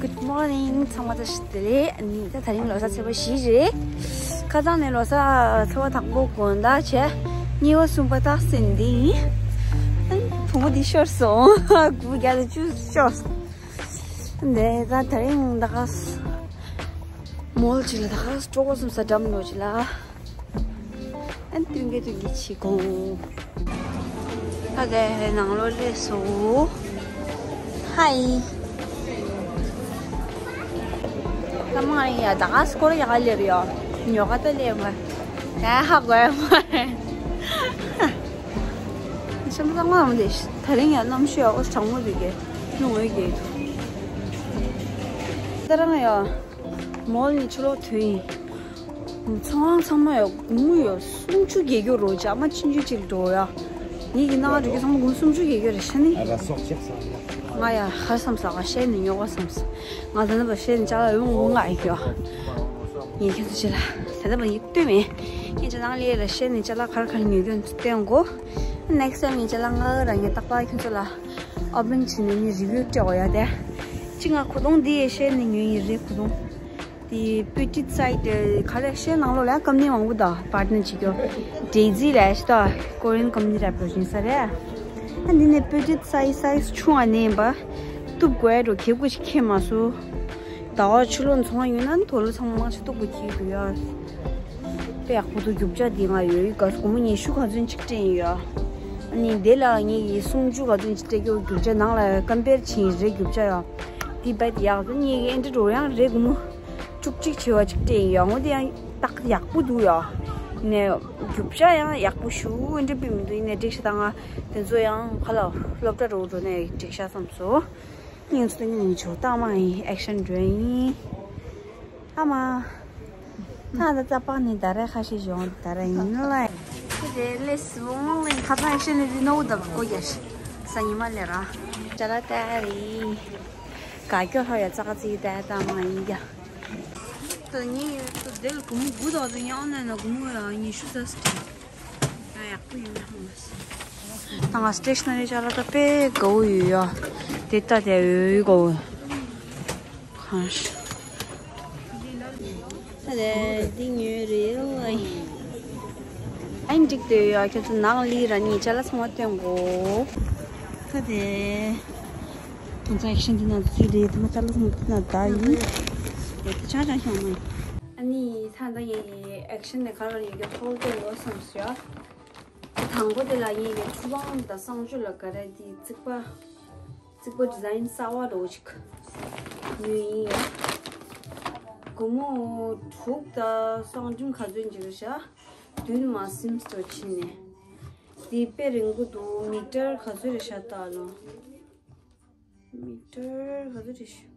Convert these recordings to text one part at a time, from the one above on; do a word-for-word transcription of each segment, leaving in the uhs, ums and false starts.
Good morning. ཚང་མ་བཀྲ་ཤིས་བདེ་ལེགས། ཨ་ནི་ད་དེ་རིང་ལོ་གསར་ཚེས་པ་བཞི་རེད། ཁ་སང་ནས་ལོ་གསར་ཚེས་པ་དང་པོ་དགོང་དག་བྱས། གཉིས་པ་གསུམ་པ་རྟགས་ཟིན་འདི་ཡིན། ཨ་ནི་བུ་མོ་འདི་ཤོར་སོང་། སྒུག་རྒྱག་ལ་བཅུ་ཤོར་སོང་། འདི་ད་དེ་རིང་ད་ག་མོལ་ཅིག་ལ་ད་ག་སྤྲོ་པོ་སོང་ས་འགྲམ་ལོ་ཅིག་ལ། ཨན་ཏུན་གེ་ཏུན་གེ་ཆི་གོ། ཨ་དེ་ནང་ལོ་ལེ་སོ། ཧའི། ད་མ་ཡ་ད་ག་སྐོར་ཡག་ལེ་རེ་ཡོ། ཉོ་ག་ད་ལེ་མ། ད་ཧ་གོ་ཡ་མ། ཤམ་ད་མ་མ་དེ་ད་རིང་ཡ་གནམ་གཤིས་ཡ་འོ་གྲང་མོ་དུ་གེ། ལུང་འོད་གེ། ད་རང་ཡ། མོལ་ནི་ཆུ་ལོག་དུས་ཡིན། ཚང་མ་ཚང་མ་ཡོད་དགུང་ཡོད་སུམ་ཅུ་བརྒྱད་ཅུ་རོ་ཅག་མ་ཆུང་ཆུང་ཅིག་འགྲོ་ཡ། ངེད་ཀྱི་སྣང་བ་འགྲོ་གི་ཚང་མ་དགུང་སུམ་ཅུ་བརྒྱད་ཅུ་རེད་ཤ་ནི། ང་ཡ་ཧ་བསམ་ས་ག་བཤད་ནི་ཉོ་ག་བསམ་ས། ང་ད་ནི་བ་བཤད་ནི་ཅ་ལག་ཡོང་དགོས་ང་ཡི་ཡོ། ངེད་ཁྱེད་ཚོ་ཅི་ལ་ད་ལྟ་བ་ཡིག་ལྟོས་མེད། ངེད་ཅ་ནང་ལས་ལ་བཤད་ནི་ཅ་ལག་གར་གར་ཉོ་རྒྱུ་སྟོན་གོ། Next time ངེད་ཅ་ལག་ང་རང་ངེད་རྟག་པར་ཁྱེད་ཚོ་ལ་ཨོ་བན་བྱིན་ནི་རི་བིའུ་སྤྲད་འོ་ཡ་དེ། ཅི་ང་གོ་དོང་འདི་ཡེ་བཤད་ནི་ཉོ་ཡི་རེད་གོ་དོང་། དེ་པུ་ཏི་སའི་ཊི་ག་རེ་ཤེས་ནང་ལོགས་ལ་ཀམ་ནི་མང་པོ་དང་པར་ཊི་ནར་བྱེད་རྒྱུ། ཌེ་ཛི་ལ་ཤི་ད་ཀོ་རི་ཡན་ཀམ་ནི་ར་པོ་ཞིང་ས་རེད། ཨ་འདི་ནས་པུ་ཏི་སའི་སའི་ཆུང་བ་ནས་ཡིན་པ། གཏུབ་དགོས་འགྲོ་གེ་བུ་ཞིག་ཁེ་མ་སོ། ཟླ་བ་ཕྱི་ལོ་ཚོང་ཡོད་ན་དོ་ལོ་ཚང་མ་ཆུ་གཏུབ་དགོས་ཀྱི་འདུག་ཡ། དཔེ་ཡག་པོ་འདུག་རྒྱུ་ཆ་འདི་ང་ཡོད་ཡོད་ག་སྒོར་མོ་ཉི་ཤུ་ག་ཚོད་ཅིག་སྤྲད་ཡིན་ཡ། ཨ་ནི་འདི་ལ་ངས་ཡི་སུམ་ཅུ་ག་ཚོད་ཅིག་སྤྲད་རྒྱུ་རྒྱུ་ཆ་ནང་ལ་ཀམ་པེར་བྱེད་ཡིན་རེད་རྒྱུ་ཆ་ཡ། འདི་བད་ཡག་ཏུ་ངས་ཡི་ཨེ་འདྲ་འགྲོ་ཡང་རེད་སྒོར་མོ། བཅུ་གཅིག་བྱེ་བ་གཅིག་སྤྲད་ཡིན་ཡང་འོ་དེ་ཡང་རྟགས་ཡག་པོ་འདུག་ཡ། ནས་རྒྱུ་ཆ་ཡང་ཡག་པོ་ཞུ་འདྲ་པི་མི་འདུག་ཡིན་ནས་སྒྲིག་ཤ་དང་ང་དེ་ཚོ་ཡང་ཁ་ལ་སློབ་གྲྭ་རུ་འགྲོ་ནས་སྒྲིག་ཤ་བསམ་སོ། ངས་ཚོ་ངས་ཆོ་ཏག་མ་ཡིན་ཨེག་ཤན་འགྲོ་ཡིན། ཨ་མ། ད་ད་ཙ་པག་ནི་ད་རེ་ཁ་ཤས་བྱུང་ད་རེ་ཡིན་ལ། དེ་ལས་སི་བོ་མང་ལ་ཁ་ཚང་ཨེག་ཤན་ནི་རི་ནོ་ད་བ་ཀོ་རྒྱ་ཤི་ས་ཉི་མ་ལས་ར། ཅ་ལ་ཏ་རི། ག་སྐྱོ་ཧ་ཡ་ཙག་ཙིག་ཏ་ཏ་མ་ཡིན་རྒྱ། ད་ངས་ད་དེ་ལ་གུམ་གུ་ད་དུ་ཡང་ན་ན་གུམ་ཡ་ཉི་ཤུ་ཙ་སི་ཏི། ཡ་ཡག་པོ་ཡིན་ན་ཧ་མ་སི། ད་ང་སི་ཊེ་ཤ་ན་རི་ཅ་ལ་ཏ་པེ་གའུ་ཡུ་ཡ། དེ་ཏ་དེ་ཡུ་ཡུ་གའུ། ཁང་ཤ། ད་དེ་འདི་ཉོས་རེད། ཨ་ཡིན་འགྲིག་དེ་ཡོད་ཁྱོད་ཚོ་ནང་ལི་ར་ནི་ཅ་ལག་ཚང་མ་སྟོན་གོ། ད་དེ། ང་ཚོ་ཨེག་ཤན་འདི་ན་ཚུད་རེད་དེ་མ་ཅ་ལག་ཚང་མ་འདི་ན་ད་ཡིན། དེ་ཆ་ཆ་ཤོང་མ། ཨ་ནི་ད་ད་ཡེ་ཨེག་ཤན་ནས་ག་རེ་ཡོད་རྒྱུ་ཧོལ་དེ་ཡོད་བསམ་སོང་ཡ། དང་པོ་དེ་ལ་ངས་ཀྱི་ཆུ་བང་དང་གསང་སྤྱོད་ལ་ག་རེ་དེ་རྩིག་པ། རྩིག་པ་ཌི་ཛ་ཡིན་གསར་བ་འདྲ་བོ་ཅིག་ཉོས་ཡིན་ཡ། སྒོར་མོ་དྲུག་དང་སོང་ཁྲིམ་ག་ཚོད་ཅིག་རེད་ཤག་བདུན་མ་ཟིན་སྟོ་ཕྱིན་ནས། དེ་དཔེ་རིང་པོ་འདུག་མི་ཊར་ག་ཚོད་རེད་ཤག་ལྟ་ལོ། མི་ཊར་ག་ཚོད་རེད་ཤག་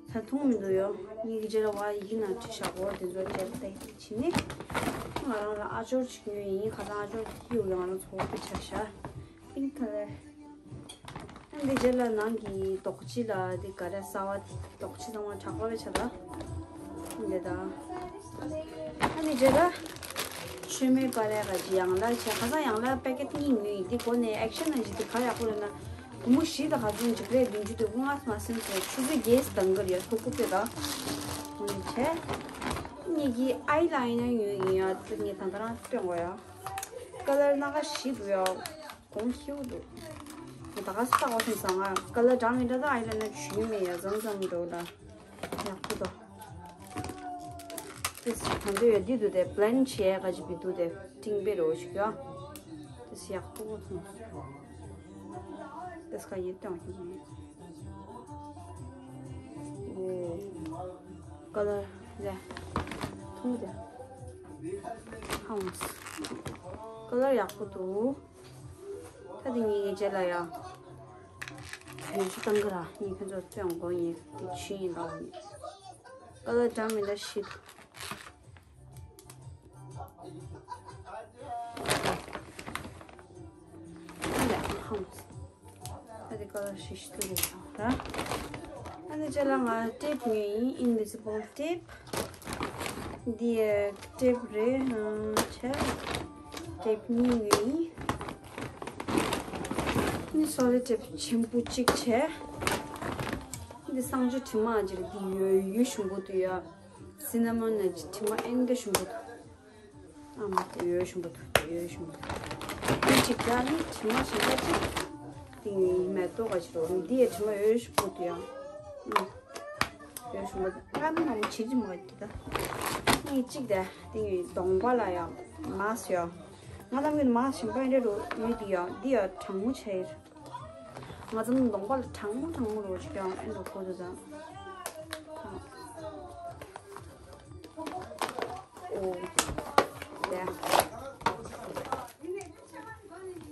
ད་མཐོང་མི་འདུག་ཡོ། ངེད་ཀྱི་རྗེས་ལ་བ་ཡིག་ནང་བྲིས་བཞག་གོ་དེ་ཚོ་རྗེས་ལ་ཏེ་ཕྱིན་ནས། ང་རང་ལ་ཨ་ཅོར་ཅིག་ཉོས་ཡིན་ཁ་སང་ཨ་ཅོར་ཡོད་ང་རང་ཚོ་བོད་དུ་ཆ་བཞག་ཨིན་ཁ་ལེ། ཨ་འདི་རྗེས་ལ་ནང་གི་རྡོག་ཅི་ལ་འདི་ག་རེ་གསར་བ་འདི་རྡོག་ཅི་ཚང་མ་དྲག་པ་བས་ཆ་ད། འདི་ད། ཨ་འདི་རྗེས་ལ། མཆོད་མེ་སྤར་ཡག་ག་ཅི་ཡང་ལ་བྱས་ཁ་སང་ཡང་ལ་པེ་ཀེ་ཊི་གཉིས་ཉོས་ཡིན་འདི་གོ་ནས་ཨེག་ཤན་ནང་བཞིན་འདི་ག་ཡག་པོ་རེད་ན། སྒོར་མོ་བཞི་དང་ག་ཚོད་འཇིགས་རེད་བདུན་ཅུ་དེ་དགུ་ལྔ་མ་ཟིན་སོང་ཆུ་ཚོད་བརྒྱད་ཙམ་གི་ཡར་ཐོག་ཀུ་པེ་ད། འོ་ནི་བྱས། ངེད་ཀྱི་ཨའི་ལ་ཡི་ནར་ཉོས་ཡིན་ཡ་ངས་ད་ལྟ་རང་སྟོན་དགོས་ཡ། ཀ་ལར་སྣ་ཁ་བཞི་འདུག་ཡ། གོང་ཁེའུ་འདུག་ད་ག་སུ་ལྟ་བ་ཐེངས་སང་ང་ཀ་ལར་འདྲ་མི་འདྲ་ད་ཨའི་ལ་ནར་བྱུང་མེད་ཡ་ཟམ་ཟམ་འགྲོ་ལ། ཡག་པོ་འདུག་དེ་སི་གང་འདྲ་ཡོད་འདི་འདུག་དེ་བྷི་ལེན་ཌི་བྱེད་ཡ་ག་ཅིག་བི་འདུག་དེ་ཏིང་པེ་རོ་ཞིག་ཡ། དེ་སི་ཡག་པོ་སོང་། དེ་སི་ཁ་ཡིན་སྟོན་ཞིག་ཡིན། ཨོ། ཀ་ལར་ལས། མཐོང་དེ། ཧང་། ཀ་ལར་ཡག་པོ་འདུག་ད་དེ་ངེད་ཀྱི་རྗེས་ལ་ཡ། ཉི་ཤུ་བཏང་གི་ར་ངས་ཁྱོད་ཚོ་སྟོན་དགོས་ངས་དེ་ཆུ་ཡིན་ལ་འོ་ངས། ཀ་ལར་འདྲ་མི་འདྲ་ཞིག་ད་དེ་ཀ་ལར་ཞིག་ཞིག་ཏུ་རེད་ར། ཨ་ནི་རྗེས་ལ་ང་ཊེབ་ཉོས་ཡིན་ཨིན་བི་སི་བལ་ཊེབ། འདི་ཊེབ་རེད་ཨང་ཆ། ཊེབ་གཉིས་ཉོས་ཡིན། ནི་སོ་ལི་ཊེབ་ཆེན་པོ་གཅིག་བྱས། སང་ཇོ་དྲི་མ་ཅིག་འདི་ཡོད་ཡོད་ཞུམ་པོ་འདུག་ཡ། སི་ན་མོན་ནི་དྲི་མ་ཨེན་ག་ཞུམ་པོ་འདུག་ཨ་མ་དེ་ཡོད་ཞུམ་པོ་འདུག་དེ་ཡོད་ཞུམ་པོ་འདུག་འདི་ཅིག་ད་ནི་དྲི་མ་ཞིམ་པོ་ཅིག་འདི་ངའི་མེ་ཏོག་ག་ཞིག་རོ་འདི་ཡ་དྲི་མ་ཡོད་ཞུམ་པོ་འདུག་ཡ། ཨ་ཡོད་ཞུམ་པོ་འདུག་ཨ་མ་མ་མ་ཆི་ཆི་མ་ག་འདི་ད་ནི་ཅིག་ད་འདི་ངའི་གདོང་པ་ལ་ཡ་མ་སི་ཡ། ང་ལ་མི་མ་ཞིམ་པོ་འདི་རོ་མི་འདི་ཡ་འདི་ཡ་གྲང་མོ་ཆེ། ང་ཚོ་གདོང་པ་ལ་གྲང་མོ་གྲང་མོ་རོ་ཅིག་ཀྱང་ཨེ་འགྲོ་གོ་དུ་ཙང་། ཨོ། ཡ།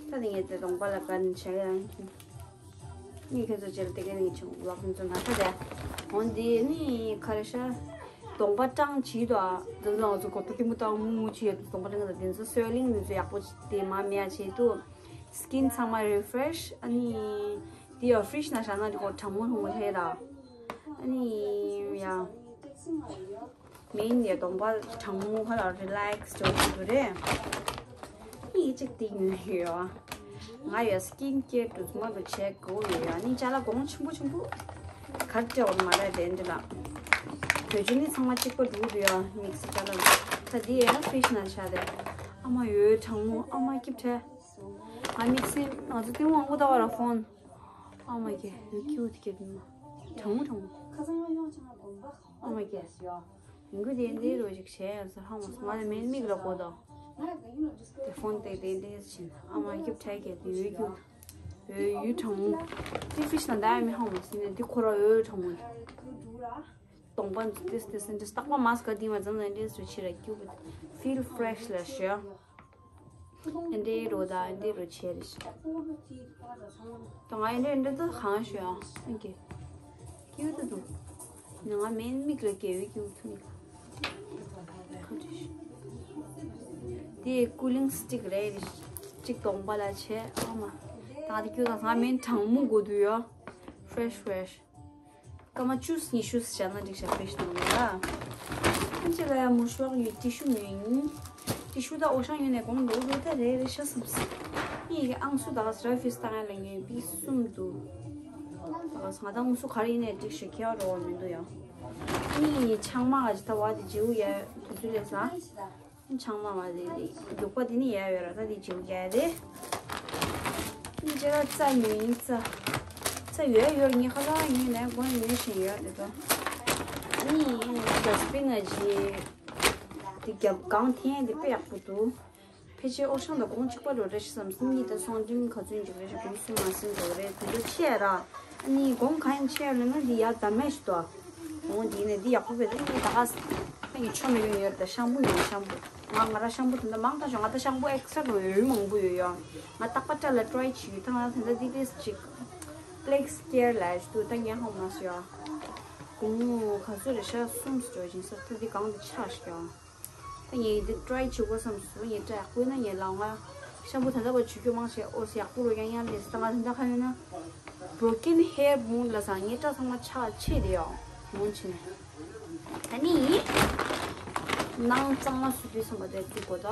ད་དེ་ངས་དེ་གདོང་པ་ལ་ག་ནས་བྱས་ཡང་། ངས་ཁྱོད་ཚོ་ཅེར་དེ་ག་ནས་ཆུང་བ་ཁོང་ཚོ་ན་ད་དེ། འོན་ཏེ་ནི་ཁ་རེ་ཤ། གདོང་པ་གྲང་བྱིས་དོ། འཛམ་གླིང་ང་ཚོ་གོ་ཐོག་གི་མུ་ཏང་མུ་མུ་བྱིས་ཡོད་གདོང་པ་གྲང་གི་དེ་ཚོ་སོལ་ལིང་ནི་ཚོ་ཡག་པོ་དེ་མ་མེད་ཡ་བྱེད་དུ། Skin ཚང་མ་refresh ཨ་ནི། འདི་ཡང་fridge ནང་བཞག་ན་འགྲིག་གོ་གྲང་མོ་གྲང་མོ་ལྷས་ད། ཨ་ནི། ཡ། main ཡ་གདོང་པ་གྲང་མོ་ཁ་ལ་relax འཇོག་གི་འདུག་རེད། ཨི་གཅིག་དེ་ཉོས་ཡོད། ང་ཡ་skin care འདྲ་མ་འདྲ་བྱེད་དགོས་ཡོད་ཡ་ནི་ཅ་ལག་གོང་ཆེན་པོ་ཆེན་པོ། གར་སྤྲད་འོང་མ་རེད་དེ་འདྲ་ལ། བོད་ཆུ་ནི་ཚང་མ་གཅིག་པ་འགྲོ་གི་འདུག་ཡ་mix ཅ་ལག་ད་འདི་ཡ་fridge ནང་བཞག་དེ། ཨ་མ་ཡོད་གྲང་མོ་ཨ་མ་སྐྱིབས་ཁྲལ། ང་དམིགས་བསལ་ང་ཚོ་ཏེ་བོང་ཨུ་ད་བ་ར་ཕོན། ཨ་མ་གི་ཡོད་ཀྱི་ཡོད་ཀྱི་ཡོད་མ། གྲང་མོ་གྲང་མོ། ཨ་མ་གི་ཡོད་ཀྱི་དེ་འདི་རོ་ཞིག་བྱས་ཡ་ཟེར་ཧ་མ་སོང་ང་ལ་མེད་མིག་ལ་གོ་ད། དེ་ཕོན་དེ་དེ་འདྲས་ཕྱིན་ཨ་མ་སྐྱིབས་ཁྲལ་གྱི་དེ་ཡོད་ཀྱི་ཡོད་ཡོད་གྲང་མོ། ཏེ་fridge ནང་ད་ཡ་མི་ཧ་མ་སོང་ནས་འདི་ཁོ་ར་ཡོད་གྲང་མོ། གདོང་པ་འདི་ཏེ་ཏེ་སེ་འདྲས་སྟག་པ་མ་སྐ་དེ་མ་ཙམ་ན་འདྲས་རོ་ཕྱིར་ར་སྐྱུག་པ། feel fresh ལ་ཤོད། ཨེ་འདྲའི་རོ་དང་ཨེ་འདྲའི་རོ་ཆེ་རེ་ཞིག་ད་ང་ཨེ་འདྲའི་འདྲ་ད་གང་ཞུ་ཨ་ཨེ་གི། ཀྱུ་ད་དུ། ང་མེད་མིག་ལ་གེ་བའི་ཀྱུ་ཐུ་མིག་དེ་cooling stick རེད་རེ་ཞིག་གདོང་པ་ལ་ཆེ་ཨ་མ། ད་དེ་ཀྱུ་ད་ང་མེད་གྲང་མོ་དགོས་དུ་ཡོ། fresh fresh སྐར་མ་བཅུ་ཉི་ཤུ་བྱས་ན་འགྲིག་ཤག fridge ནང་ལ། ཨ་ཅེ་ལ་ཡ་མུ་ཤོག་ཡོད་ཏི་ཤུ་ཉོས་ཡིན། ཏི་ཤུ་ད་འོ་ཤང་ཡོད་ནས་གོང་ལོ་ལོ་ད་རེ་རེ་ཤ་སམ་སི། ངེད་ཀྱི་ཨང་སུ་ད་ག་སི་ར་ཕིས་ཏང་ཡ་ལ་ངེད་པི་གསུམ་འདུག་ད་ག་སི་ང་ད་ཨང་སུ་ག་རེ་ཡིན་ནས་འགྲིག་ཤག་ཁྱེད་རོ་མི་འདུག་ཡ། ངེད་ཆང་མ་ག་ཅི་ད་བ་དེ་ཇེའུ་ཡ་དུས་ཚོད་ལས་ས། ཆང་མ་མ་དེ་དེ་རྒྱུག་པ་དེ་ནི་ཡ་ཡོད་ར་ད་དེ་བྱེའུ་རྒྱག་ཡ་དེ། ནི་ཅེ་ར་རྩ་ཉོས་ཡིན་རྩ། རྩ་ཡོད་ཡོད་ངས་ཁ་ལག་ཉོས་ནས་སྒོ་ནས་ཉོས་བཞིན་ཡོད་དེ་ད། ནི་ཡིན་ནས་ད་སྤི་ན་ཇི། དེ་རྒྱབ་གང་འཐེན་དེ་དཔེ་ཡག་པོ་འདུག་ཕལ་ཆེར་ཨོ་ཤང་དང་གོང་གཅིག་པ་རོ་རེ་ཤི་སམ་སུ་གཉིས་དང་སོང་འགྲིམ་ག་ཚོད་འཇུག་རེ་ཤི་གོང་སུ་མ་སིན་འགྲོ་རེ་དེ་ཚོ་ཆེ་ར། ཨ་ནི་གོང་ག་ཡིན་ཆེ་ལ་ན་འདི་ཡར་ད་མེད་ཤི་ཏོ། འོང་འདི་ནས་འདི་ཡག་པོ་བས་ད་ནི་ད་ག་ས་ངས་ཆོ་མི་ཡོང་ཡོད་ད་ཤམ་པུ་ཡོང་ཤམ་པུ། ང་ང་ར་ཤམ་པུ་དེ་འདྲ་མང་ད་ཤོག་ང་ད་ཤམ་པུ་ཨེག་སི་ཊ་ར་ཡོད་མང་པོ་ཡོད་ཡོང་། ང་རྟག་པ་སྐྲ་ལ་ཊ་རའི་བྱེད་ཡོད་ད་ང་ད་ད་འདི་ཏིས་ཅིག་པླེག་སི་ཀེར་ལ་ཞུ་ད་ངས་ཧོ་མ་ཤི་ཡོ། གོང་མོ་ག་ཚོད་རེ་ཤ་གསུམ་སུ་འགྲོ་བཞིན་ས་ད་འདི་གང་དུ་ཆག་ཤི་ཡོང་། ད་ངས་འདི་ཊ་རའི་བྱེད་དགོས་བསམ་སོང་། ངས་སྐྲ་ཡག་པོ་ཡིན་ན་ངས་ལག་ང་ཤམ་པུ་ད་ལྟ་བ་བྱེད་རྒྱུ་མང་ཆེ་ཨོ་སི་ཡག་པོ་རོ་ཡང་ཡང་ལས་ད་ང་ད་ལྟ་ཁ་ཡོད་ན་broken hair མུ་ལ་སང་ངས་སྐྲ་ཚང་མ་ཆག་ཆེ་དེ་ཡོ་མུ་ཆེ་ནས་ད་ནི་ནང་གཙང་མ་སུ་དུས་སོང་བ་དེ་བཙུགས་གོ་ད་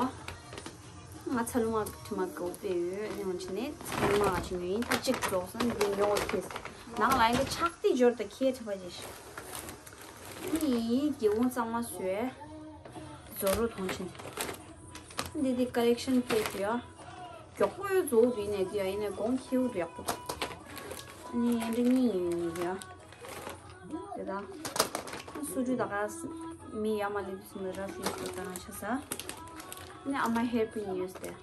ང་ཚ་ལུ་མ་དྲི་མ་གའུ་པེ་ཡོད་ནི་མུ་ཆེ་ནས་ཚ་ལུ་མ་ང་ཆེ་ཡོད་ཡིན་ད་གཅིག་རྫོགས་སོང་འདི་ཉོ་ཁེས་ནང་ལ་ཡིན་ད་ཆག་དེ་འབྱོར་ད་ཁེ་ཁྲི་པ་ཅེ་ཤི། ནི་སྒེའུ་ཁུང་གཙང་མ་བཟོས། རྫོགས་རོགས་གཏོང་ཕྱིན། འདི་འདི་ཀ་ལེག་ཤན་ཀེག་ཡ། མགྱོགས་པོ་ཡོད་རྫོགས་འདུག་ནས་འདི་ཡ་ཡིན་ནས་གོང་ཁེའུ་འདུག་ཡག་པོ། ནི་ཡན་འདྲི་གཉིས་ཡིན་ཡ། དེ་དང་། སུ་ཇུ་ད་ག་མི་ཡ་མ་ལེབ་སུ་མི་ར་ཕི་སུ་ད་ང་ཆ་ས། ནི་ཨ་མ་ཧེར་པིན་ཡོད་སྟེ།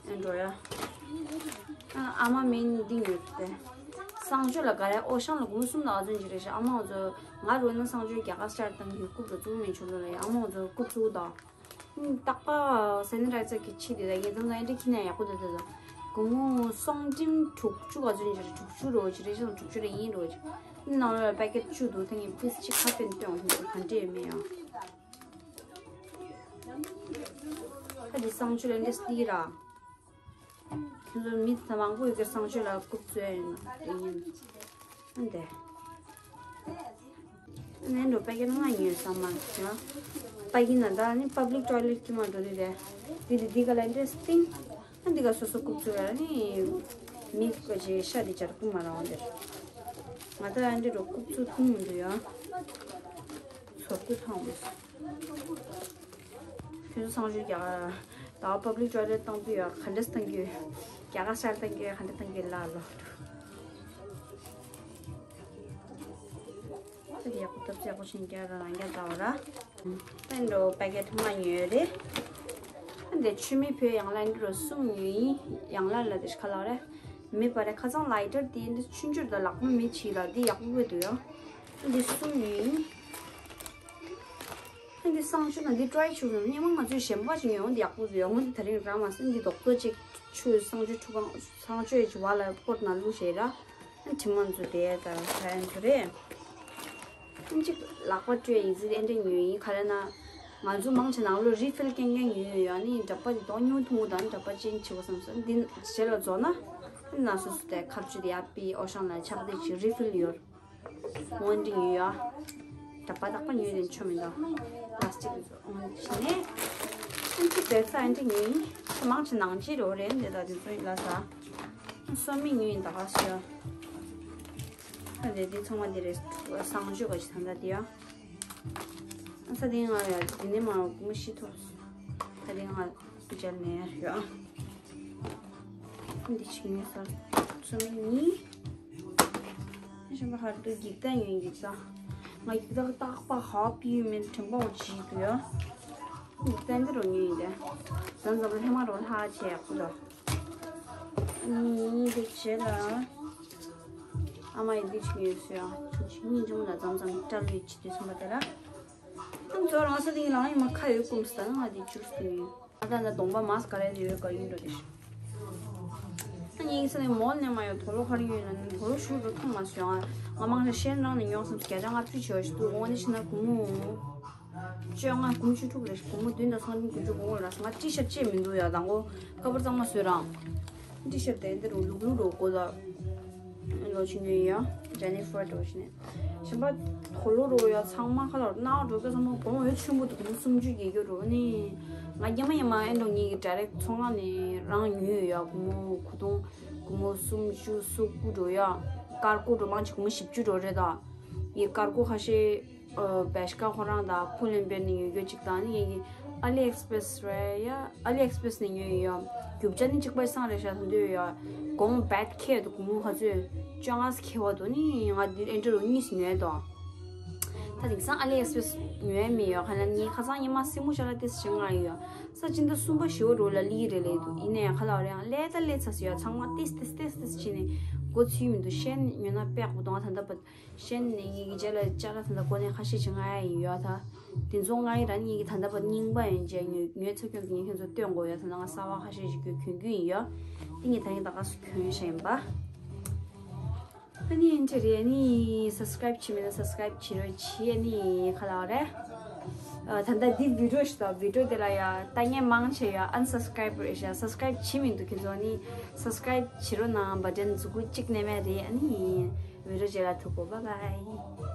ཨེ་འགྲོ་ཡ། ཨ་མ་མེད་ནི་འདི་ཡོད་དེ། གསང་སྤྱོད་ལ་ག་རེ་ཨོ་ཤང་ལ་གུང་གསུམ་ལ་ཨ་ཚོན་གྱི་རེད་ཤག་ཨ་མ་ཨོ་ཚོ་ང་རོ་ན་གསང་སྤྱོད་རྒྱ་གར་སྤྱར་བཏང་གི་རྐུབ་རུ་བཙུགས་མེད་ཆུ་ལོ་ལ་ཡ་ཨ་མ་ཨོ་ཚོ་རྐུབ་བཙུགས་དང་། རྟག་པ་སེ་ནི་ཊའི་ཛར་གྱི་ཕྱི་དེ་དང་ཡེ་དམ་དང་ཨེ་འདྲ་ཁྱི་ནས་ཡག་པོ་འདུག་དེ་དང་། གུང་མོ་སོང་ཏིམ་དྲུག་ཅུ་ག་ཚོད་ཡིན་ཅི་རེད་དྲུག་ཅུ་རོ་ཅི་རེད་ཤག་དྲུག་ཅུ་རེ་ཡིན་རོ་ཅི། ནང་ལ་པེ་ཀེཊ་བཅུ་འདུག་ད་ངས་པིས་གཅིག་ཁ་པན་སྟོན་འོང་དེ་ག་འདྲས་མེད་ཡང་། ད་འདི་གསང་སྤྱོད་ལ་འདྲེས་ཏི་ར། ཁྱོད་ཚོ་མི་ཚང་མང་པོ་ཡོད་ཀྱི་གསང་སྤྱོད་ལ་རྐུབ་བཙོས་ཡིན་ཡིན། ཨ་འདི། ནན་འགྲོ་པ་ཀེ་ན་ང་ཉོས་ས་མ་ཡ། པ་ཀེ་ན་ད་ནི་པབ་ལིག་ཊོའི་ལེཊ་ཀྱི་མ་འགྲོ་ནི་རེད། འདི་འདི་འདི་ག་ལ་འདྲེས་ཏིང་། ཨ་འདི་ག་སོ་སོ་རྐུབ་བཙོས་ཡ་ནི། མི་ག་ཅི་ཤ་འདི་ཅར་རྐུབ་མ་རང་འདིར། ང་ད་ཨ་འདྲ་རུ་ཁུག་ཚུགས་ཐུང་མི་འདུག་ཡ། ཚོར་དུ་ཐང་མོ། ཁྱོད་ཚོ་སང་ཞོགས་རྒྱ་ད་པབ་ལིག་ཊོ་ལེཊ་གཏོང་དུས་ཡ་ག་འདྲས་གཏོང་རྒྱུ། རྒྱ་གར་ཤར་གཏོང་རྒྱུ་ག་འདྲས་གཏོང་རྒྱུ་ལ་ལོ། ད་ཡག་པོ་ཐབས་ཡག་པོ་ཤིང་རྒྱ་ར་རང་རྒྱ་ད་བ་ར། ཨ་འདྲ་པེ་ཀེཊ་ལྔ་ཉོས་རེད། ཨ་འདི་ཆུ་མིག་བོད་ཡང་ལ་འདི་རུ་གསུམ་ཉོས་ཡིན། ཡང་ལ་ལ་འདི་ཁ་ལག་རེད། མེད་པ་རེད། ཁ་སང་ལའི་ཊར་དེ་འདི་ཆུང་ཆུང་དང་ལག་པ་མི་ཆེ་ལ་འདི་ཡག་པོ་དགོས་འདུག་ཡ། ཨ་འདི་གསུམ་ཉོས་ཡིན། ཨ་འདི་གསང་སྤྱོད་ན་འདི་ཊ་རའི་བྱུང་སོང་། སྙན་མ་ང་ཚོས་གཞན་པ་ཅིག་ཉོས་འོང་འདི་ཡག་པོ་འདུག་ཡ། འོང་འདི་ད་རིང་རང་མ་སེམས་འདི་རྡོག་རྡོག་ཅིག་ཆུ་གསང་སྤྱོད་ཁྲུ་གང་གསང་སྤྱོད་ཅིག་བ་ལ་ཀོར་ན་བླུགས་བྱས་ར། ཨ་དྲི་མ་ཚོ་དེ་ད་ད་ཡན་ཚོ་རེད། ཨ་ཅིག་ལག་པ་སྤྲོད་ཡིག་རྫི་ཨེ་འདྲ་ཉོས་ཡིན། ག་རེ་ན་ང་ཚོ་མང་ཆེ་ནང་ལོ་རི་ཕིལ་རྐྱང་རྐྱང་ཉོས་ཡོད་ཡ། ནི་འདྲ་པ་དེ་དོག་ཉུང་ཐུང་དང་འདྲ་པ་ཅན་ཆེ་བ་བསམ་སོང་། འདི་རྗེས་ལ་རྫོགས་ན་ཨ་ན་སོ་སོ་དེ་ཁ་བཅུ་དེ་ཡ་པི་ཨོ་ཤང་ལ་ཆག་དེ་ཅིག་རི་ཕིལ་ཡོད། འོན་ཏེ་ཡོད་ཡ། འདྲ་པ་དག་པ་ཉོས་ནས་ཆོ་མི་འདུག་པ་ལ་སི་ཊིག་འོན་ཏེ་ནས་ཨ་ཅིག་བེ་ཚ་ཨེ་འདྲ་ཉོས་ཡིན། མང་ཆེ་ནང་ཆེ་རོ་རེད། འདི་དག་དེ་ཚོ་ཡིན་ལ་ས། སོ་མི་ཉོས་ཡིན་ད་ག་སོ། ཨ་རེད་དེ་ཚང་མ་འདི་རེད། གསང་སྤྱོད་ག་ཞིག་ད་ལྟ་དེ་ཡ། ཨ་ས་དེ་ང་ཡ་དེ་ནས་མ་གུ་མ་ཤི་ཐོག་ད་དེ་ང་སྤུ་ཅལ་ནས་ཡ། འདི་ཆི་ངེས་ས་སོ་མི་གཉིས། ཞིམ་པ་ཧར་དུ་འགྱིག་ཐག་ཉོས་འགྱིག་ཐག་ང་འགྱིག་ཐག་རྟག་པ་ཧ་པི་ཡུ་མེད་དྲན་པ་འོ་ཇི་དུ་ཡ། འགྱིག་ཐག་འདི་རུ་ཉོས་ཡིན་ཏེ། ཛམ་ཛམ་ལ་ཧེ་མ་རུ་ལྷག་བྱས་ཡག་པོ་འདུག་ཨ་ནི་འདི་བྱས་ལ། ཨ་མ་ཡི་འདི་ཆི་ཡོད་སུ་ཡ། ཆུ་ཆི་སྙིང་རྗེ་མོ་ལ་ཛམ་ཛམ་སྐྲ་ལོས་ཅི་དུས་སུ་མ་དེ་ར། ཨ་ཚོ་རང་ས་དེ་ཡིན་རང་ཡིན་མ་ཁ་ཡོད་ཀུམ་སི་ད་ང་དེ་ཅུར་སི་དེ་ཡིན། ང་ད་ལྟ་གདོང་པ་མཱ་སི་ཀ་ར་དེ་ཡོད་ག་ཡིན་འགྲོ་དེ། ཨ་ངའི་ས་ནས་མོལ་ནས་མ་ཡོད་དོ་ལོ་ཁར་ཡོད་ན་ནི་དོ་ལོ་ཞུ་འགྲོ་ཐུབ་མ་སོང་ང་། ང་མང་ཆེ་ཤེས་རང་ནས་ཉོག་སམ་བརྒྱ་ཆ་ལྔ་བཅུ་ཆེ་བ་ཞིག་འདུག་འོ་ནི་ཕྱི་ན་གུང་མོ། བཅོ་ལྔ་གུང་བཅུ་དྲུག་རེ་ཞིག་གུང་མོ་བདུན་དང་སང་ཉིན་དགུ་བཅུ་གོ་གོ་ལ་ང་ཊི་ཤར་ཊི་ཅེས་མི་འདུག་ཡ། དང་གོ་ཀ་པར་གཙང་མ་བཟོས་རང་། ཊི་ཤར་ཊི་དེ་འདི་རུ་ལུག་ལུག་རུ་གོ་ལ། ལོ་ཆུང་ཡོད་ཡ། ཇེ་ནི་ཧྥར་འགྲོ་བཞིན་ནས། གཞན་པ་དོ་ལོ་རོ་ཡ་ཚང་མ་ཁ་ལ་ནག་འགྲོ་ག་ཚང་མ་གོང་འོད་ཆེན་པོ་འདུག་གུང་མོ་སུམ་ཅུ་བརྒྱད་ཅུ་རོ་ནི། ང་སྙེ་མ་སྙེ་མ་ཨེ་འགྲོ་ངེད་ཀྱི་ཌའི་རེག་ཊི་ཚོང་ཁང་ནས་རང་ཉོས་ཡོད་ཡ། གུང་མོ་གུ་དུང་གུང་མོ་སུམ་ཅུ་སོ་དགུ་འགྲོ་ཡ། དཀར་གོ་འགྲོ་མང་ཆེ་གུང་མོ་བཞི་བཅུ་འགྲོ་རེད་ད། ཡི་དཀར་གོ་ཁ་ཤས་བེ་ཤ་ཁ་ཁོ་རང་དང་ཕུ་ལེན་པེར་ནས་ཉོས་ཡོད་ཅིག་དང་ནི་ངེད་ཀྱི་ཨ་ལི་ཨེག་སི་པི་རེ་སི་རེད་ཡ། ཨ་ལི་ཨེག་སི་པི་རེ་སི་ནས་ཉོས་ཡོད་ཡ། རྒྱུ་ཆ་ནི་གཅིག་པ་སང་རེད་ཤག་ད་འདོད་ཡོད་ཡ། གོང་བད་ཁེ་འདུག་གུང་མོ་ཁ་ཚོད་བཅོ་ལྔ་ཁེ་བ་འདུག་ནི་ང་འདི་ཨེ་འདྲ་རུ་གཉིས་སུ་ཉོས་དོ། ད་དེང་སང་ཨ་ལི་ཨེག་སི་པི་རེ་སི་ཉོས་མེད་ཡོད། ཁ་ན་ངས་ཁ་སང་ཉི་མ་སེ་མོ་ཤ་ལ་ཏེས་བྱེད་ང་ཡོད་ཡ། ས་ཅིན་ད་གསུམ་པ་བཞི་བ་རུ་ལ་ལི་རེ་ལེ་འདུག་ཡིན་ནའི་ཁ་ལག་རེ་ཡང་ལེ་ད་ལེ་ཚ་སི་ཡ། ཚང་མ་ཏེས་ཏེས་ཏེས་ཏེས་བྱས་ནས་གོ་ཚུལ་མི་འདུག་ཤན་ཉོས་ན་དཔེ་ཡག་པོ་འདུག་ང་ད་ལྟ་བར་ཤན་ནས་ངེད་ཀྱི་རྗེས་ལ་ཅ་ལག་ད་ལྟ་གོ་ནས་ཁ་ཤས་ཅིག་ང་ཡ་ཡིན་ཡོད་ད། དེ་ཚོ་ང་ཡི་ར་ངེད་ཀྱི་ད་ལྟ་བར་རྙིང་པ་ཡིན་རྗེས་ཉོས་ཉོས་ཚ་ཁྱོད་ཀྱི་ངས་ཁྱོད་ཚོ་སྟོན་དགོས་ཡོད། ད་ལྟ་ང་གསར་བ་ཁ་ཤས་ཤིག་གྱོན་གྱོན་གྱི་ཡིན་ཡོད། དེ་ངས་ད་ཡིན་ད་ག་སུ་གྱོན་ཤ་ཡིན་པ། ཨ་ནི་འདི་རེད། ཨ་ནི་སབ་སི་ཀ་རེབ་བྱེད་མེད་ན་སབ་སི་ཀ་རེབ་བྱེད་རོགས་བྱེད། ཨ་ནི་ཁ་ལག་རེད། ཨ་ད་ལྟ་འདི་བི་ཌི་ཡོ་ཞིག་དང་བི་ཌི་ཡོ་དེ་ལ་ཡ་ལྟ་མཁན་མང་ཆེ་ཡ་ཨན་སབ་སི་ཀ་རེབ་རེད་ཤག་སབ་སི་ཀ་རེབ་བྱེད་མི་འདུག་ཁྱེད་ཚོ་ཨ་ནི་སབ་སི་ཀ་རེབ་བྱེད་རོགས་གནང་། བ་ཊན་མཛུ་གུ་གཅིག་ནས་མེད་རེད། ཨ་ནི་བི་ཌི་ཡོ་རྗེས་ལ་ཐུག་གོ། བཱའི་བཱའི།